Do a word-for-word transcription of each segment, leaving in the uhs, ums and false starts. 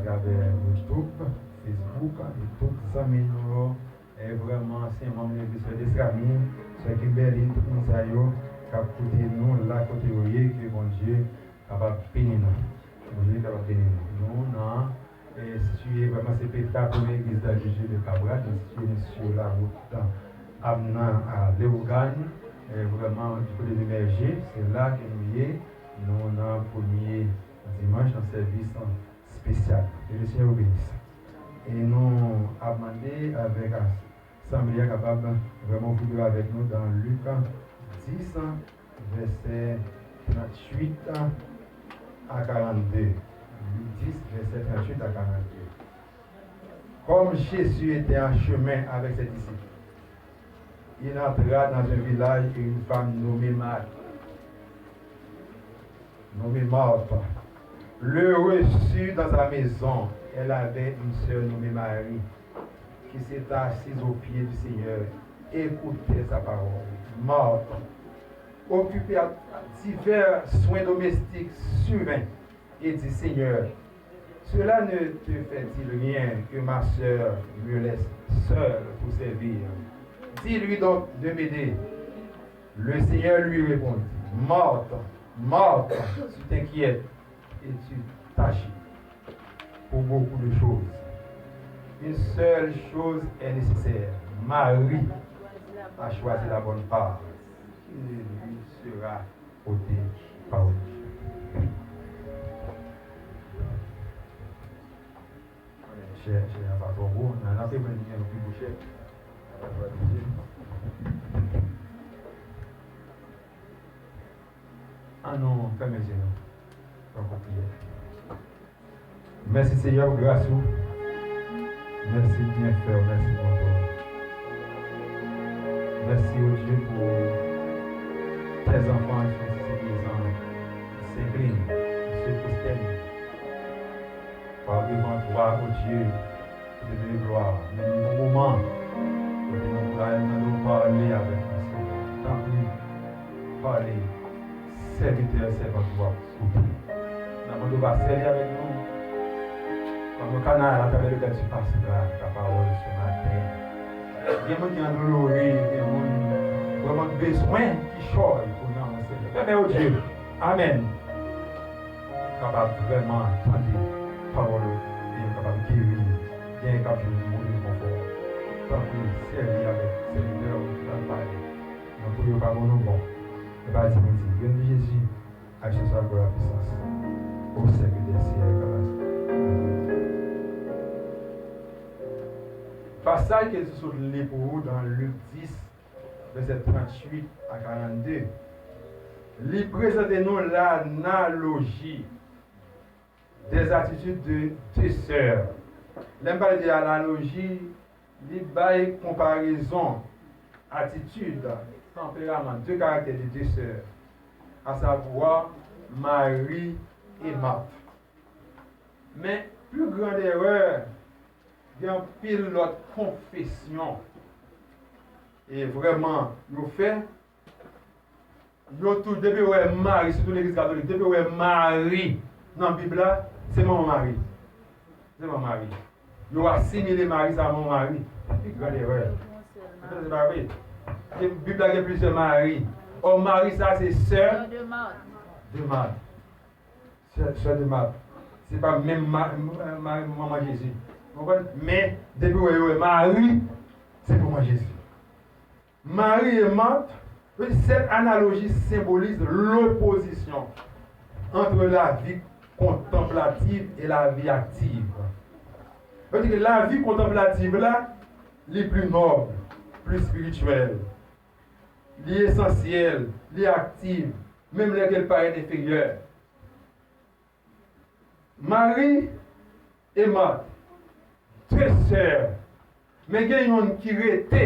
Atravè YouTube, Facebook, e tout zanmi nou yo, e vrèman, se manm legliz Sè Desrami, Sè Kimberly, tout moun sa yo k ap koute nou la kote yo ye, ke Bondye kapab beni nou. Bondye kapab beni nou. Nou nan, e, sitiye vrèman, se Petra, premye legliz la, Jiji de Kabra, nou sitiye nou sou lawout Amnan a Leyogàn, e, vrèman, di kote de Mèje, se la ke nou ye. Nou nan premye dimanch nan sèvis espesyal. Ke le Senyè w benis. E nou ap mande avèk asanble a kapab vrèman ouvri avèk nou dan Lik dis, vèsè tranntuit a karannde. Lik dis, vèsè tranntuit a karannde. Comme Jésus était en chemin avec ses disciples, il entra dans un village et une femme nommée Marthe, nommée Marthe, le reçut dans sa maison. Elle avait une sœur nommée Marie, qui s'est assise aux pieds du Seigneur, écoutait sa parole. Marthe, occupée à divers soins domestiques, survint et dit, Seigneur, cela ne te fait-il rien que ma sœur me laisse seule pour servir? Dis-lui donc de m'aider. Le Seigneur lui répondit, Marthe, Marthe, tu t'inquiètes et tu t'agites pour beaucoup de choses. Une seule chose est nécessaire. Marie a choisi la bonne part qui ne lui sera ôtée par aucune. Chè, chè a pa twò gwo. Nan, nan, te mwen li gen yon pi gwo chè. An nou fèmen zye nou. Pran yon priyè. Mèsi, Senyè, pou gras ou. Mèsi pou byenfè w. Mèsi pou bonte w. Mèsi, o Dye, pou tes enfants qui sont ici présents, qui s'inclinent, qui se prosternent par devant toi, o Dye, pou te donne gloire. Men nou nan moman kote nou pral tande w pale avèk nou, Senyè. Tanpri, pale, sèvitè, sèvant ou ap koute. N ap mande w pa sèvi avèk nou. Kòm yon kanal atravè lekel tu passeras ta parole ce matin. Gen moun ki andolori, gen moun vrèman bezwen kichòy pou nanm, Senyè. Pèmèt, o Dye. Amèn. Kapab vrèman tande pawòl ou e yo kapab geri. Gen k ap jwenn yon bon rekonfò. Tanpri, sèvi avèk sèvitè ou ki pral pale. Nan priye pa bon nou bon. E pa di nou di, Grann Jezi, aksyon sa glwa la pisans. O sèk de syèk. Pasaj ke Jezi sot li pou ou dan Lik dis, vèsè tranntuit a karannde, li prezante nou lanaloji des attitudes de deux sœurs. Lè m pale de analoji, li bay konparezon atitid, tanperaman, de karaktè de de sè, asavwa Mari e Mat. Men, pli gran erè, gen anpil lòt konfesyon e vrèman yo fè. Yo tou, depi yo wè Mari, sitou legliz katolik, depi yo wè Mari nan Bib la, se manman Mari. Se manman Mari. Yo asimile Mari sa a manman Mari. Pi gran erè. Ou konnen se pa vre. Bib la gen plizyè Mari. Ò, Mari sa a se sè de Mat. Sè, sè de Mat. Se pa menm Ma-, Ma-, manman Jezi. Ou konprann? Men, depi yo wè Mari, se pou manman Jezi. Mari e Mat, cette analogie symbolise l'opposition entre la vie contemplative et la vie active. Vle di ke lavi kontanplativ la, li pli nòb, pli espirityèl, li esansyèl, li aktiv, menm lè ke l parèt enferyè. Mari e Mat, de sè, men gen yonn ki rete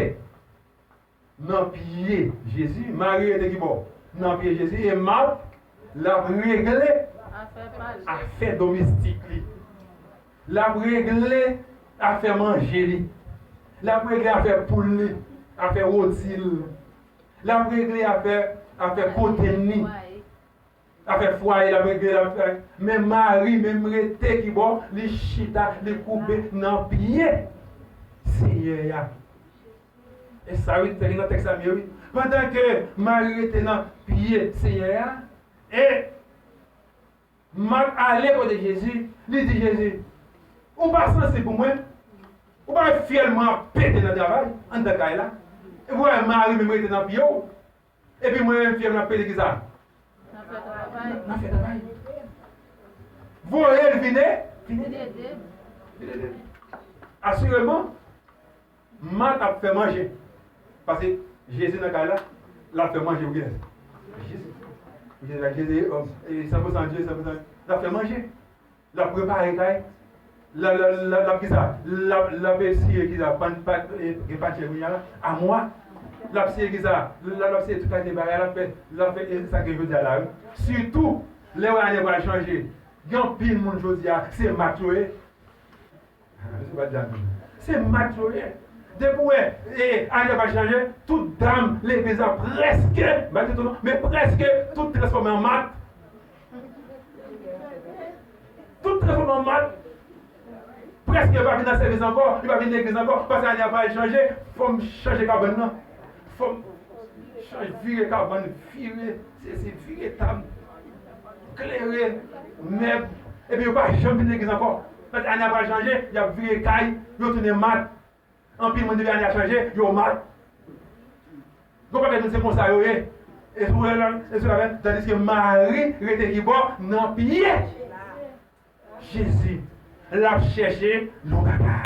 nan pye Jezi. Mari rete ki bò? Nan pye Jezi. E Mat, l ap regle afè domestik li. L ap regle afè manje li. L ap regle afè poul li, afè woti l. L ap regle afè, afè kote l ni. Afè fwaye l ap regle, l ap fè. Men Mari menm rete kibò, li chita, li koube nan pye Senyè a. E sa, wi, tèks nan tèks la, men wi. Pandan ke Mari rete nan pye Senyè a, e Mat ale kote Jezi, li di Jezi, ou pa sansib pou mwen? Ou pa wè fyèl mwen ap pete nan travay, anndan kay la? Epi w wè Mari menm rete nan pye w. Epi mwen menm fyèl mwen ap pete kisa? N ap fè travay. N ap fè travay. Voye l vin e-, vin ede m. Vin ede m. Asireman, Mat ap fè manje. Paske Jezi nan kay la, l ap fè manje pou kilès? Jezi. Jezi, Jezi, e, san pou san Dye, san pou san, l ap fè manje. L ap prepare kay. L ap, l ap, l ap, l ap kisa? L ap, l ap eseye kisa? Pann, pa, e, gen pann chè kounye a la? Amwa. L ap eseye kisa? L ap, l ap eseye tout kalite bagay, l ap fè, l ap fè, e, sa ke jodi a la, wi. Sitou, lè w wè ane pral chanje. Gen anpil moun jodi a, se Mat yo ye. Se Mat yo ye. Depi w wè, e, ane pral chanje, tout dam legliz la prèske, m pa di tout non, men prèske tout transfòme an Mat. Tout transfòme an Mat. Prèske yo pa vin nan sèvis ankò, yo pa vin legliz ankò, paske ane a pral chanje, fò m chanje kabann nan. Fò m chanje, vire kabann, vire sesi, vire tab, klere mèb, epi yo pa janm vin legliz ankò. Paske ane a pral chanje, y ap vire kay, yo tounen Mat. Anpil moun depi ane a chanje, yo Mat. Gon pakèt moun se konsa yo ye. E sou la, e sou la, tandiske Mari rete kibò nan pye Jezi. L ap chèche yon bagay.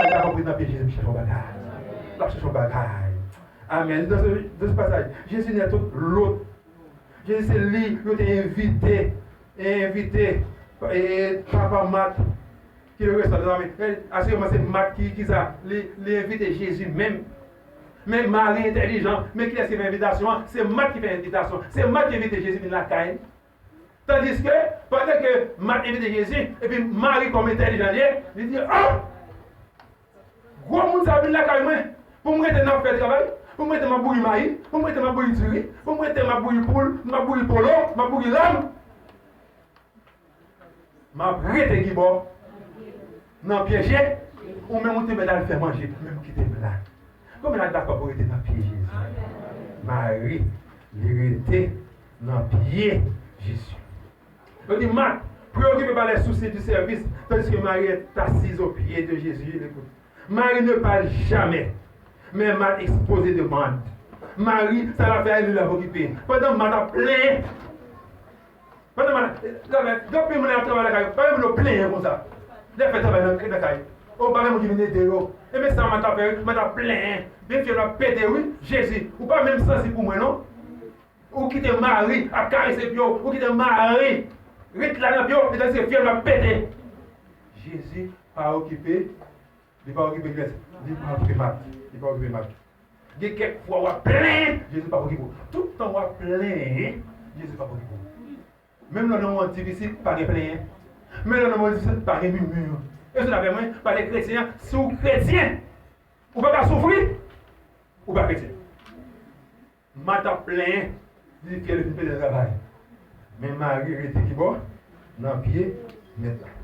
L ap chèche yon bagay. L ap chèche yon bagay. Amèn. Dans ce, dans ce passage, Jésus n'est autre, l'autre. Jezi se li yo te envite, e envite, e papa Mat, ki le restan de la men. Asireman se Mat ki, ki sa, li, li envite Jezi menm. Men Mari entèlijan, men kilès ki fè envitasyon an? Se Mat ki fè envitasyon. Se Mat ki envite Jezi vin lakay li. Tandiske, pandan ke Mat envite Jezi, epi Mari kòm entèlijan li ye, li di, ah! Gwo moun sa vin lakay mwen, pou m rete n ap fè travay, pou m rete m ap bouyi mayi, pou m rete m ap bouyi diri, pou m rete m ap bouyi poul, m ap bouyi polo, m ap bouyi lam. M ap rete kibò nan pye Jezi, ou menm ou te mèt al fè manje, men m kite m la. Konbyen la dakò pou rete nan pye Jezi? Mari, li rete nan pye Jezi. Yo di Mat, préoccupé par les soucis du service, tandis que Marie est assise aux pieds de Jésus et l'écoute. Marie ne parle jamais, mais Mat expose et demande. Mari, sa l ap fè a, li la pou okipe. Pandan Mat ap plenyen. Pandan Mat, travay, gen anpil moun ap travay lakay yo, pa gen moun yo plenyen konsa. Lè fè travay nan, nan kay. O, pa gen moun ki vin ede yo. Ebyen sa Mat ap fè, Mat ap plenyen. Men fyèl ap pete wi, Jezi, ou pa menm sansib pou mwen non. Ou kite Mari ap karese pye w, ou kite Mari ret la nan pye w, etandiske fyèl la ap pete. Jezi pa okipe, li pa okipe kilès? Li pa okipe Mat, li pa okipe Mat. Gen kèk fwa w ap plenyen, Jezi pa okipe w. Tout tan w ap plenyen, Jezi pa okipe w. Menm lè w nan moman difisil, pa gen plenyen. Menm lè w nan moman difisil, pa gen mimi. E se la fè mwen pale kretyen an, si w kretyen, ou pa ka soufri, ou pa kretyen. Mat ap plenyen, li di fyèl li fin pete nan travay. Men Mari rete kibò? Nan pye Mèt la.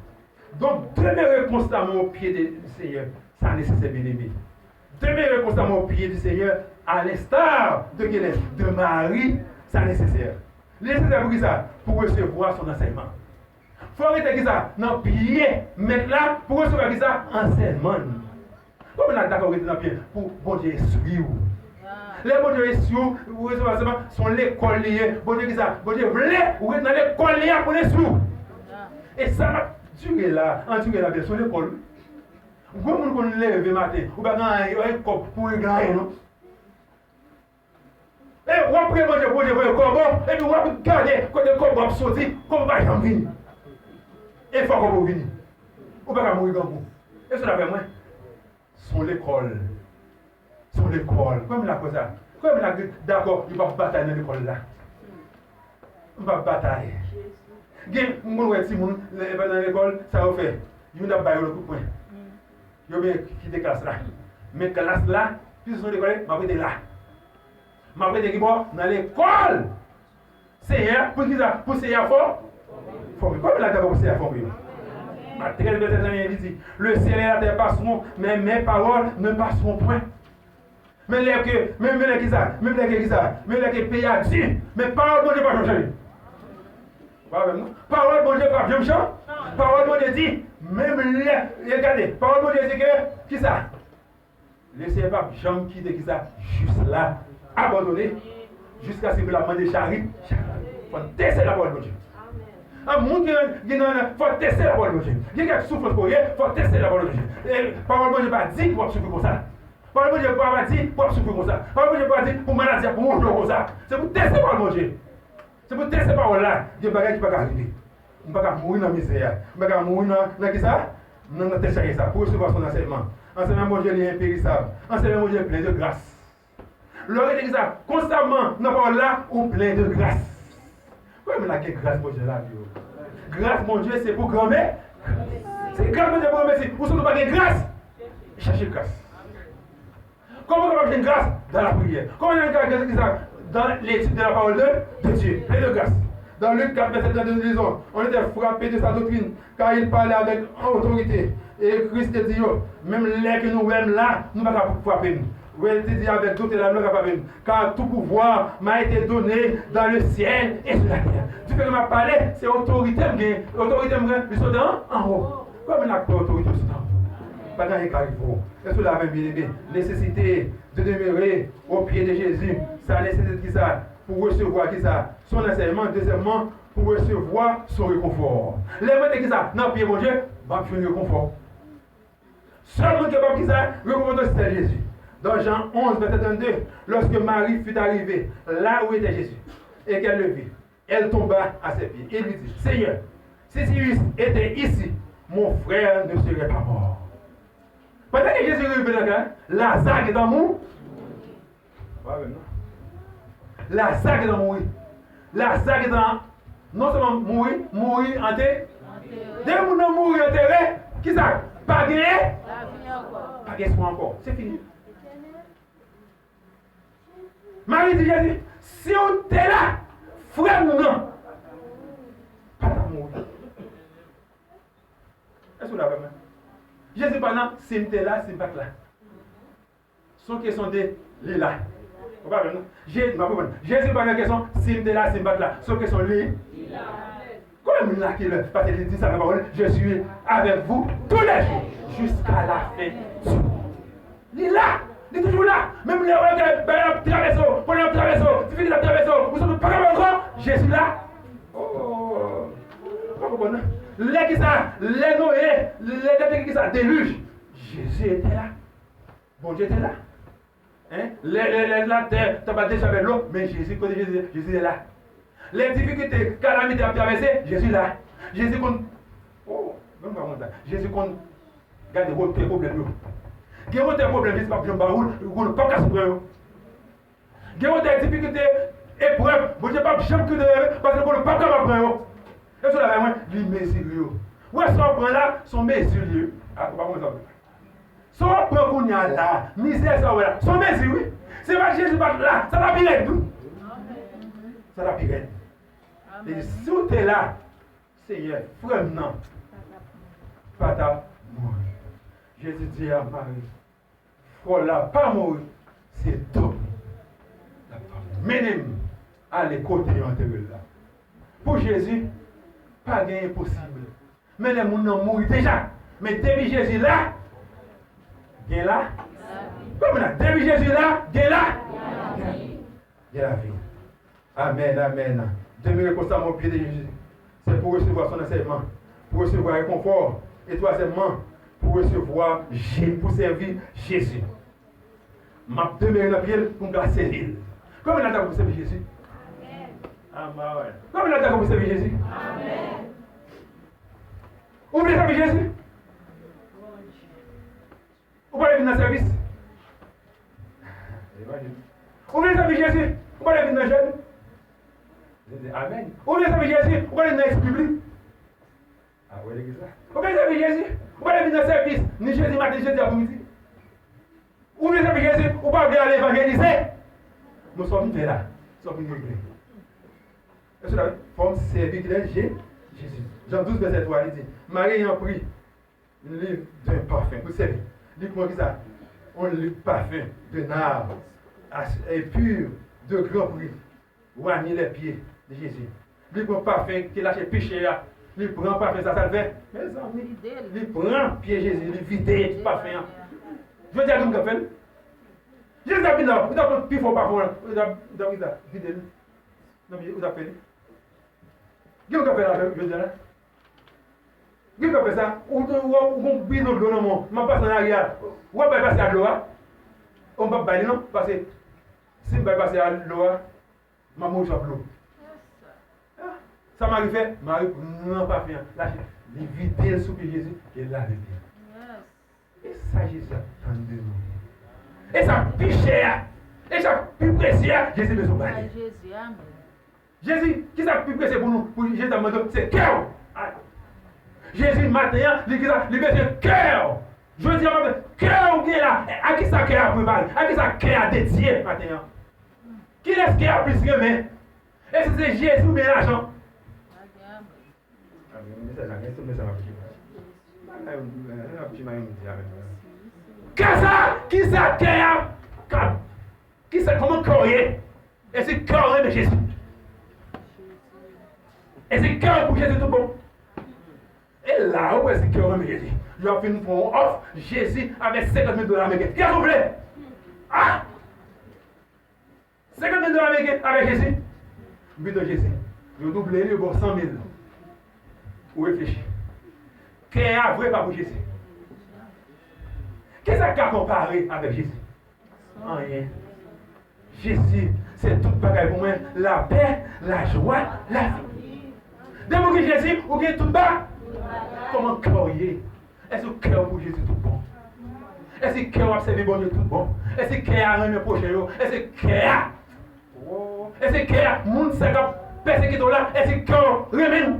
Donc, demeurer constamment aux pieds de, du Seigneur, ça nécessaire, bien-aimé. Demeurer constamment aux pieds du Seigneur, à l'instar de qui? De Marie, ça nécessaire. Li nesesè pou kisa? Pou resevwa son ansèyman. Fò w rete kisa? Nan pye Mèt la pou resevwa kisa? Ansèyman l. Konbyen la dakò rete nan pye pou Bondye enstwi w? Lè Bondye enstwi w, ou resevwa sèlman, se yon lekòl li ye. Bondye kisa? Bondye vle ou ret nan lekòl li a pou l enstwi w. E sa m ap dire la, andire la byen, se yon lekòl wi. Gwo moun konn leve maten, ou pa gen anyen, anyen kòb pou regle anyen non. E w ap priye Bondye, Bondye voye kòb ou, epi w ap gade kote kòb ou ap soti, kòb ou pa janm vini. E fò kòb ou vini. Ou pa ka mouri grangou. E se l ap fè mwen. Se yon lekòl. Se yon lekòl. Konbyen la kwè sa? Konbyen la dakò yo p ap batay nan lekòl la? M p ap batay. Gen, m konn wè timoun, lè yo nan lekòl, sa yo fè? Youn ap ba yo lòt kout pwen. Yo byen kite klas la. Men klas la, piske se yon lekòl, m ap rete la. M ap rete kibò? Nan lekòl. Senyè, pou kisa? Pou Senyè fò-, fòme. Konbyen la dakò pou Senyè fòme yo? Maten vèsè trannde, li di, le ciel et la terre passeront, mais mes paroles ne passeront point. Men lè ke, men, men lè kisa? Men lè ke kisa? Men lè ke peyi a di, men pawòl Bondye pa janm chanje. Ou pa wè non? Pawòl Bondye pa janm chanje. Pawòl Bondye di, menm lè, e gade, pawòl Bondye di ke, kisa? Le Senyè p ap janm kite kisa? Jis la abandone, jiskaske pou l ap mande chari, chari. Fò n teste lapawòl Bondye. An moun ki nan, ki nan, fò n teste lapawòl Bondye. Gen kèk soufrans pou ye, fò n teste lapawòl Bondye. E pawòl Bondye pa di w ap soufri konsa. Pawòl Bondye pa, pa di pou w ap soufri konsa. Pawòl Bondye pa di pou maladi a pou wonje w konsa. Se pou teste pawòl Bondye. Se pou teste pawòl la. Gen bagay ki pa ka rive. M pa ka mouri nan mizè a. M pa ka mouri nan, nan kisa? Nan, nan tèt chaje sa. Pou resevwa son ansèyman. Ansèyman Bondye li enperisab. Ansèyman Bondye plen de gras. Lè w rete kisa? Konstamman nan pawòl la, ou plen de gras. Kòman moun la gen gras Bondye nan lavi w? Gras Bondye se pou granmesi. Se gras Bondye pou granmesi. Ou santi w pa gen gras? Chache gras. Comment on peut avoir une grâce dans la prière? Comment on a une grâce dans, dans l'étude de la parole de, de Dieu? Plein de grâce. Dans Luc quatre, verset trente-deux, nous lisons, on était frappé de sa doctrine, car il parlait avec autorité. E Kris te di yo, menm lè ke nou wè m la, nou pa ka frape m. Wè, li te di avèk dote la, nou pa ka frape m. Car tout pouvoir m'a été donné dans le ciel et sur la terre. Di fè ke m ap pale, se otorite m gen. Otorite m gen, li sot an, anwo. Kòman n ap pran otorite sou tanp? Pa gen anyen k ka rive w. Èske w la avè m, byeneme? Nesesite de demeurer au pied de Jésus. Sa nesesite kisa? Pou resevwa kisa? Son ansèyman. Dezyèmman, pou resevwa son rekonfò. Lè mwen te kisa? Nan pye Bondye, m ap jwenn rekonfò. Sèl moun ki kapab kisa? Rekonfòte w, se Jezi. Dans Jean onze, verset trente-deux, lorsque Marie fut arrivée là où était Jésus, et qu'elle le vit, elle tomba à ses pieds et lui dit, Seigneur, si tu eusses été ici, mon frère ne serait pas mort. Pandan ke Jezi rive nan kay, Laza gentan mou-, Laza gentan mouri. Laza gentan non sèlman mouri, mouri ante-, depi moun nan mouri antere, kisa? Pa genyen, pa gen espwa ankò. Se fini. Mari di Jezi, si w te la, frè m nan pa t ap mouri. Èske w la vrèman? Jezi pa nan si m te la, si m pa t la. Se yon kesyon de li la. Ou pa vrèman? Je-, m ap reponn. Jezi pa nan kesyon si m te la, si m pa t la. Se yon kesyon li. Konbyen moun la ki lè, paske li di sa nan pawòl, Je suis avec vous tous les jours, jusqu'à la fin du monde. Li la, li toujou la. Menm lè w wè ke bagay ap travèse w, pwoblèm ap travèse w, difikilte ap travèse w, ou santi w pa kapab ankò, Jezi la. Oh, ou pa konprann non. Lè kisa, lè Noye, lè te gen kisa, delij, Jezi te la. Bondye te la. Hein? Lè, lè, lè latè t ap deja avèk dlo, men Jezi, kote Jezi, Jezi te la. Lè difikilte, kalamite ap travèse, Jezi la. Jezi konn, oh, menm pa konn sa. Jezi konn gade wotè pwoblèm yo. Gen wotè pwoblèm, Jezi p ap janm ba ou l, ou p ap ka sipran yo. Gen wotè difikilte, eprèv, Bondye p ap janm kite yo, paske Bondye p ap kapab pran yo. Èske w la avè mwen? Li mezire yo. Ou wè sa w pran la, se yon mezi li ye. Ah, ou pa konn sa w pran. Sa w ap pran kounye a la, mizè sa w wè la, se yon mezi wi. Si pa Jezi pa t la, sa t ap pi rèd wi. Sa t ap pi rèd. Li di, si w te la, Senyè, frè m nan pa t ap mouri. Jezi di a Mari, frè w la pa mouri, se dòmi l ap dòmi. Mennen m ale kote yo antere l la. Pou Jezi, pa gen enposib. Men lè moun nan mouri deja. Men depi Jezi la, gen la. Kòman la? Depi Jezi la, gen la. Gen lavi. Amèn, amèn. Demeurer constamment au pied de Jésus. Se pou resevwa son ansèyman, pou resevwa rekonfò, e twazyèmman, pou resevwa Je-, pou sèvi Jezi. M ap demere nan pye l pou m ka sèvi l. Konbyen la dakò pou sèvi Jezi? Amèn. Konbyen la dakò pou sèvi Jezi? Ou vle sèvi Jezi? Ou pa vle vin nan sèvis? Ou vle sèvi Jezi? Ou pa vle vin nan jèn? Amèn. Ou vle sèvi Jezi? Ou pa vle vin nan espri li? A, wè legliz la. Ou vle sèvi Jezi? Ou pa vle vin nan sèvis ni jedi maten, jedi apremidi? Ou vle sèvi Jezi? Ou pa vle al evanjelize? Men sa w vin fè la? Sa w vin regle? Èske w ta fè m sèvi ki lè Je- Jezi? Jan douz vèsè twa, li di, Marie ayant pris une livre d'un parfum, pou sèvi. Li pran kisa? On livre parfum de nard et pur de grand prix, oignit les pieds de Jésus. Li pran pafen ki lache pi chè a. Li pran pafen sa, sa l fè? Mezanmi, li pran pye Jezi, li vide tout pafen an. Jodi a, gen moun k ap fè l? Jezi ap vin la, ou t ap pran pi fò pafen an, ou t ap, ou t ap vide l. Nan pye, ou t ap fè li. Gen moun k ap fè l avè w jodi a la. Gen moun k ap fè sa. Ou, ou, ou, ou gon bidon dlo nan men w. M ap pase nan lari a. W ap bay pase a dlo a. Ou m p ap bay li non. Paske si m bay pase a dlo a, m ap mouri sou dlo. Ah, sa Mari fè? Mari pran pafen an. Lache. Li vide l sou pye Jezi e l lave pye l. E sa Jezi ap tann de nou. E sa k pi chè a. E sa k pi presye a, Jezi bezwen ba li. Jezi, kisa k pi presye pou nou? Pou Jezi ap mande w, se kè w. Jezi, maten an, li kisa? Li bezwen kè w. Jodi a, maten, kè w gen la. A kisa kè a prepare? A kisa kè a dedye maten an? Kilès kè a plis renmen? Èske se Jezi oubyen lajan? Mesaj la, men se mesaj la pou jwe. Bagay, bagay, bagay, bagay, bagay, bagay. Kè sa, kisa kè a kab? Kisa, kòman kè w ye? Èske kè w renmen Jezi? Èske kè w pou Jezi tout bon? E la, ou wè si kè w renmen Jezi. Yo ap fin fè yon òf, Jezi avèk senkant mil dola ameriken. Kiyès ou vle? Ah! Senkant mil dola ameriken avèk Jezi. M pito Jezi. Yo double li, yo ba w san mil. Ou reflechi. Kè a vre pa pou Jezi. Kisa k ka konpare avèk Jezi? Anyen. Jezi, se tout bagay pou mwen. Lapè, lajwa, lavi. Depi w gen Jezi, ou gen tout ba-, kòman kè w ye? Èske kè w pou Jezi tout bon? Èske kè w ap sèvi Bondye tout bon? Èske kè a renmen pwochen yo? Èske kè a, èske kè a, moun sa k ap pèsekite w la, èske kè w renmen l?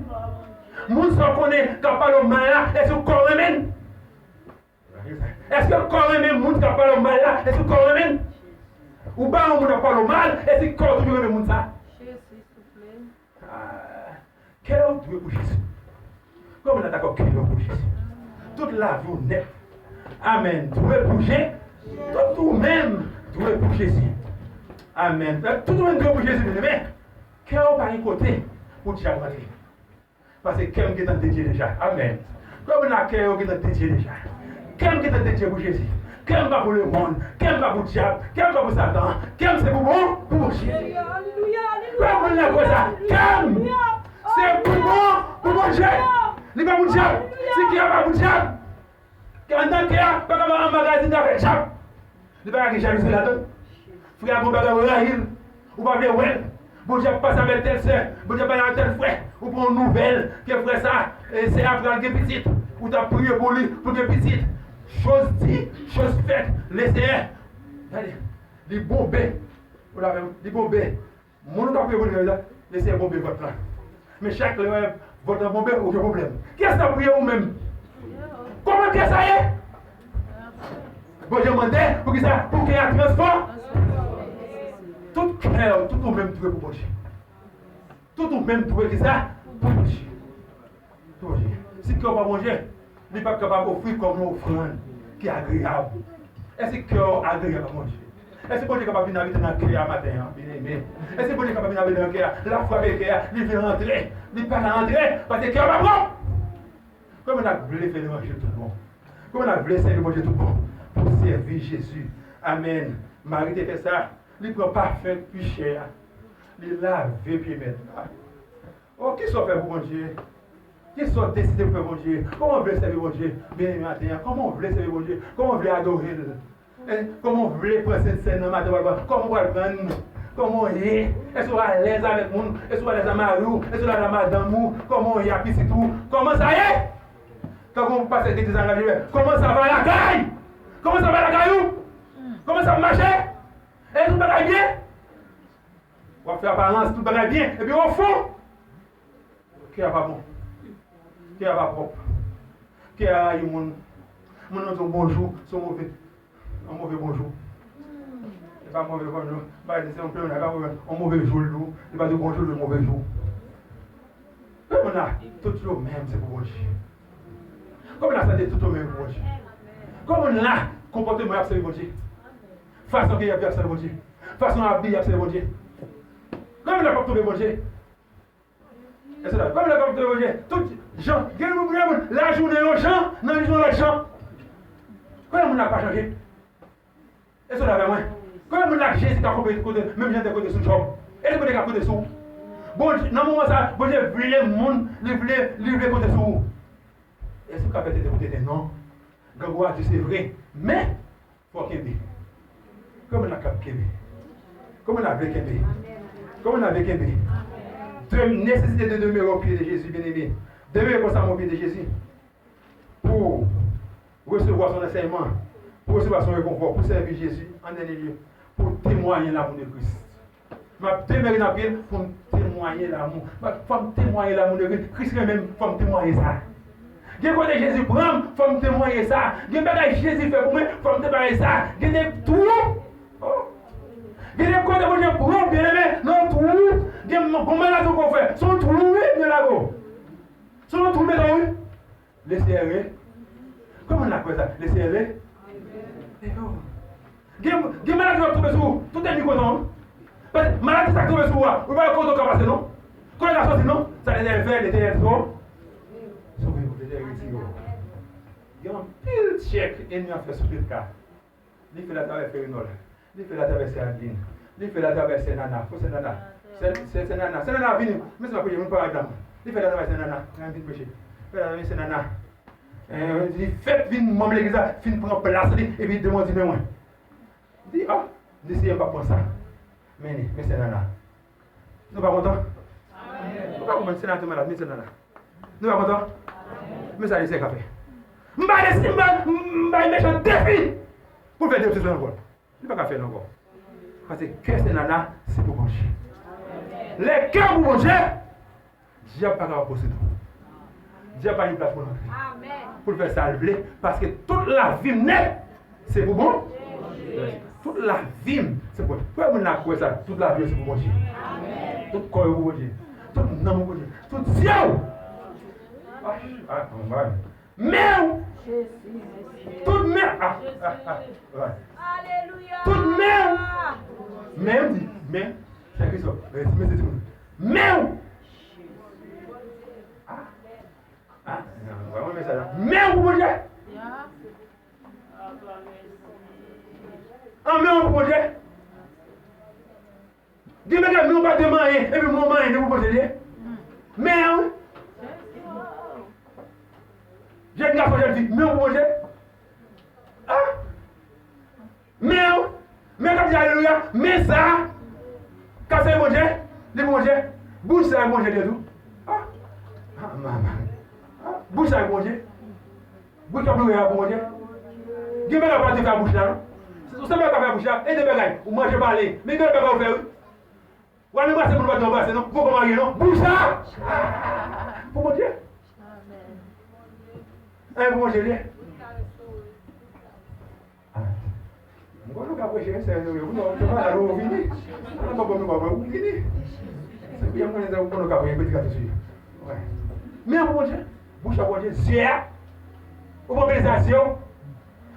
Moun sa w konnen k ap pale w mal la, èske kè w renmen l? Èske kè w renmen moun k ap pale w mal la? Èske kè w renmen l? Ou ba yon moun ap pale w mal, èske kè w toujou renmen moun sa? Ah, kè w dwe pou Jezi. Konbyen nan dakò kè w pou Jezi? Tout lavi w nèt. Amèn. Dwe pou Je-, tout ou menm dwe pou Jezi. Amèn. Tout ou menm dwe pou Jezi, byeneme. Kè w pa gen kote pou dyab rantre. Paske kè m gentan dedye deja. Amèn. Konbyen nan kè yo gentan dedye deja? Kè m gentan dedye pou Jezi. Kè m pa pou lemonn. Kè m pa pou dyab. Kè m pa pou Satan. Kè m se pou bon, pou Bondye. Konbyen nan kwè sa? Kè m se pou bon, pou Bondye. Li pa pou dyab. Si kè a pa pou dyab, anndan kè a pa ka ba yon magazin avèk dyab. Li pa ka gen jalouzi ladan l. Frè a gon bagay ou rayi l, ou pa vle wè l. Bondye ap pase avèk tèl sè, Bondye ap pale avèk tèl frè. Ou pran yon nouvèl ke frè sa, e, sè a pral gen pitit. Ou t ap priye pou li, pou l gen pitit. Chose dit, chose faite. Leseyè, gade, li bonbe. Ou la menm, li bonbe. Moun ou t ap priye pou li la, Leseyè bonbe vant lan. Men chak lè w wè vant lan bonbe, ou gen pwoblèm. Kiyès k ap priye? Ou menm. Kòman kè sa ye? Bondye mande pou kisa? Pou kè a transfò-, tout kè w, tout ou menm dwe pou Bondye. Tout ou menm dwe kisa? Pou Bondye. Pou Bondye. Si kè w pa Bondye, li p ap kapab ofri kòm yon ofrann ki agreyab. Èske kè w agreyab a Bondye? Èske Bondye kapab vin abite nan kè a maten an, byeneme? Èske Bondye kapab vin abite nan kè a? L ap frape kè a, li vle rantre, li pa ka rantre, paske kè a pa pwòp. Kòman n ap vle fè lwanj tout bon? Kòman n ap vle sèvi Bondye tout bon? Pou sèvi Jezi. Amèn. Mari te fè sa. Li pran pafen ki pi chè a. Li lave pye Mèt la. Oh, kisa w fè pou Bondye? Kisa w deside pou fè Bondye? Kòman w vle sèvi Bondye? Byeneme, maten an, kòman w vle sèvi Bondye? Kòman w vle adore l? Hein? Kòman w vle pran Sentsèn nan maten w al pran? Kòman w pral pran l? Kòman w ye? Èske w alèz avèk moun? Èske w alèz ak mari w? Èske w alèz ak madanm ou? Kòman w ye ak pitit ou? Kòman sa ye? Tankou pastè te di sa nan lè, kòman sa va lakay? Kòman sa va lakay ou? Kòman sa ap mache? Èske tout bagay byen? W ap fè aparans, tout bagay byen. Epi ofon, kè a pa bon. Kè a pa pwòp. Kè a rayi moun. Moun nan di w bonjou, se yon move, yon move bonjou. E pa move bonjou. Bagay se yon plenn, e pa move, yon move jou l di w. Li pa di w bonjou, li di w move jou. la, tout yo menm se pou Bondye? Konbyen la santi tout yo menm pou Bondye? Konbyen la konpòteman y ap sèvi Bondye? Fason ke y ap sèvi Bondye? Fason y ap abiye y ap sèvi Bondye? Konbyen la p ap twonpe Bondye? Èske la, konbyen la p ap twonpe Bondye? Tout jan, gen moun, gen moun, lajounen yon jan, nan lit yon lòt jan. Konbyen moun la pa chanje? Èske w la avè mwen? Konbyen moun la Jezi ka konte kote, menm jan te kote sou Jòb? E li kote ka kote sou ou? Bondye, nan moman sa, Bondye vle moun, li vle, li vle kote sou ou. Èske w ka pète te kote te non? Grangou a di se vre, men fò w kenbe. Konbyen moun la k ap kenbe? Konbyen moun la vle kenbe? Konbyen moun la vle kenbe? De, nesesite de demeurer au pied de Jésus, bien-aimé. Demere konsa, mon pied de Jésus. Pou resevwa son ansèyman, pou resevwa son rekonfò, pou sèvi Jezi, an dènye lye, pou temwaye lamou de Kris. M ap demere nan pye l pou m temwaye lamou. Fò m temwaye lamou de Kris. Kris renmen m, fò m temwaye sa. Gen kote Jezi pran m, fò m temwaye sa. Gen bagay Jezi fè pou mwen, fò m temwaye sa. Gen de twou. Oh. Gen de kote Bondye pran w, byeneme, nan twou. Gen bon maladi w fè. Se yon twou, wi, byen lage w. Se yon twou, mezanmi. Le Seyè re-, kòman n ap kwè sa? Le Seyè re-, gen, gen maladi w ap tonbe sou ou, tout ènmi kontan w. Paske maladi sa k tonbe sou ou a, ou pa wè kote w ka pase non. Kote w ka soti non. Sa Letènèl fè, Letènèl sove, Letènèl retire w. Gen anpil tchèk ènmi an fè sou tèt ka. Li fè l atravè Ferenòl. Li fè l atravè Sè Adlin. Li fè l atravè Sè Nana. Fò Sè Nana. Sè, Sè, Sè Nana. Sè Nana vini. Men se pa preche, moun pa rad la. Li fè l atravè Sè Nana. Mwen vin preche. Fè l atravè Sè Nana. Eh, li fèk vin manm legliz la, fin pran plas li, epi demen di men mwen. Di, ah, li Seyè m pa pran sa. Men li, men Sè Nana. Nou pa kontan? Nou pa konprann senatè malad, men Sè Nana. Nou pa kontan? Men sa Seyè ka fè. M bay, m bay, m bay mechan defi pou l fè de sezon ankò. Li pa ka fè l ankò. Paske kè Sè Nana, se pou Bondye. Lè kè w pou Bondye, dyab pa kapab posede w. Dyab pa gen plas pou l antre. Pou l fè sa l vle, paske tout lavi m nèt, se pou Bondye. Tout lavi m, se pou Bondye. Premye moun la kwè sa, tout lavi yo se pou Bondye. Tout kò yo pou Bondye. Tout nanm ou pou Bondye. Tout zye w. Ah, ah, men w. Tout men w. Ah, ah, ah, ah. Tout men w. Men w di, men, Sè Kristòf, men se timoun. Men w. Ah, ah, non, non, men sa la. Men w pou Bondye. An men w pou Bondye. Gen bagay men w pa te manyen, epi men w manyen, li pou Bondye li ye. Men w. Jèn gason, jèn fi, men w pou Bondye. Ah. Men w. Men k ap di alelouya, men sa. K ap sèvi Bondye, li pou Bondye. Bouch sa pou Bondye li ye tou. Ah. Ah, manman. Ah, bouch sa pou Bondye. Bouch k ap loure a pou Bondye. Gen bagay w pa dwe fè ak bouch la non. Ou se bagay w pa fè ak bouch la, e de bagay, ou manje pale. Men gen lòt bagay ou fè wi. W al anbrase moun ou pa dwe anbrase non, ou poko marye non. Bouch la! Pou Bondye. Amèn. Pou Bondye li ye. Ah. M konnen w ka preche, sè yo, yo, yo, yo, yo, yo vini. Mwen pa bon, mwen pa bon, ou vini. Se pou yo konnen, ou konnen w ka preche, predikatè sou yo. Wè. Men pou Bondye, bouch la pou Bondye, zye a. Ou pran plezi a zye w.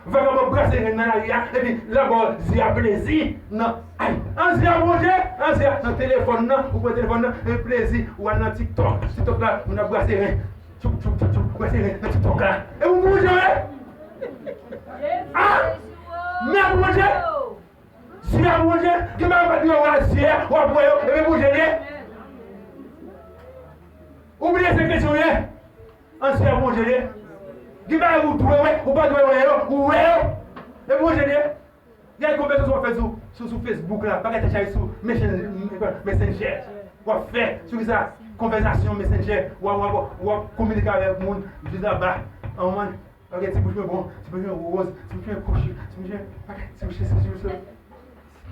Vagabon brase ren nan lari a, epi l ap ba w zye a plezi nan, ay, an zye a pou Bondye, an zye a nan telefòn nan, ou pran telefòn nan, e plezi, ou al nan TikTok. TikTok la, moun ap brase ren. Tchoup, tchoup, tchoup, tchoup, wè se nan TikTok la. E ou pou Bondye, wè? Ah! Men pou Bondye! Zye a pou Bondye! Gen bagay pa dwe wè a zye a, w ap wè yo, e men pou Bondye li ye. Ou bliye se kretyen w ye. An zye a pou Bondye li ye. Gen bagay ou dwe wè, ou pa dwe wè yo, ou wè yo. E pou Bondye li ye. Gen konvèsasyon w ap fè sou, sou, sou Facebook la, bagay tèt chaje sou Messenger, Messenger. W ap fè, sou ki sa? Konvèsasyon Messenger. W ap, w ap, w ap kominike avèk moun, jis anba. An mwen, ok, ti bouch mwen bon, ti bouch mwen woz, ti bouch mwen kouchi, ti bouch mwen, ok, ti bouch se, ti bouch se.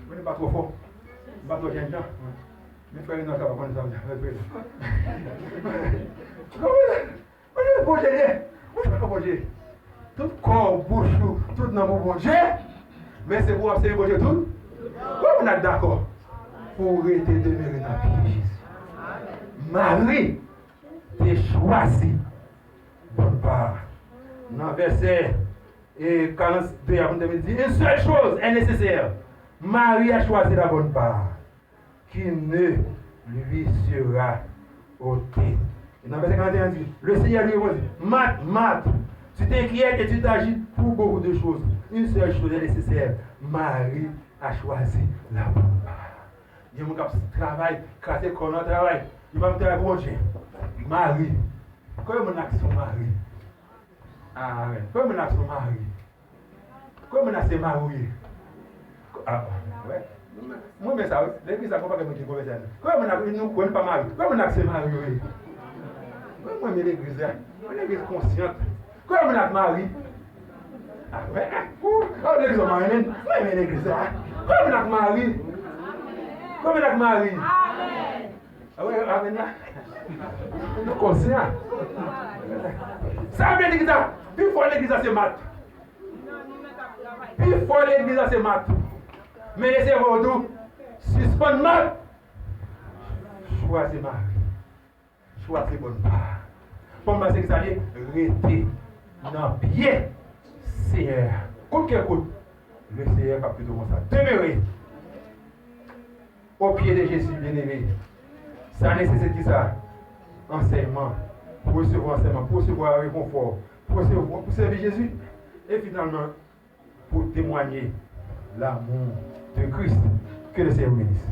Mwen pa twò fò. M pa twò jèn jan. Men frè Renò sa pa konn sa m fè frè. Bondye pou Bondye li ye. Bondye pou Bondye. Tout kò w, bouch ou, tout nanm ou Bondye. Men se pou w ap sèvi Bondye tout. Kòman n ap dakò pou w rete demere nan pye Jezi? Mari, te chwazi bòn pa a. Nan vèsè e karannde a, pou nou te di, une seule chose est nécessaire. Marie a choisi la bonne part qui ne lui sera ôtée. E nan vèsè karannde a, di, le Seigneur lui répondit, Marthe, Marthe, tu t'inquiètes et tu t'agites pour beaucoup de choses. Une seule chose est nécessaire. Marie a choisi la bonne part. Gen moun k ap travay, kraze kò nan travay. Yo pa vin travay pou Bondye. Mari. Konbyen moun la ki se yon mari? Amen. Konbyen moun la ki se yon mari? Konbyen moun la se mari ou ye? Ah, wè. Mwen renmen sa, wi. Legliz la, gon pakèt moun ki konvèti la. Konbyen moun la, nou kwè nou pa mari? Konbyen moun la se mari ou ye? Mwen, mwen renmen legliz la. Yon legliz konsyant. Konbyen moun la ki mari? Ah, wè. Ou, ah, legliz la, mwen renmen. Mwen renmen legliz la. Konbyen moun la ki mari? Konbyen moun la ki mari? Ah, wè, amen la. Nou konsyan. Sa vle di ki sa? Pi fò legliz la se Mat. Pi fò legliz la se Mat. Men lese vodou. Sispann Mat. Chwazi mari. Chwazi bòn pa. Bòn pa se ki sa li ye? Rete nan pye Seyè a. Kout ke kout. Le Seyè k ap pito konsa. Demere. Au pied de Jésus, bien-aimé. Sa nesesite ki sa? Ansèyman. Pou resevwa ansèyman, pou resevwa rekonfò, pou resevwa, pou sèvi Jezi. E finalman, pou temwanye l'amour de Christ. Que le Seigneur vous bénisse.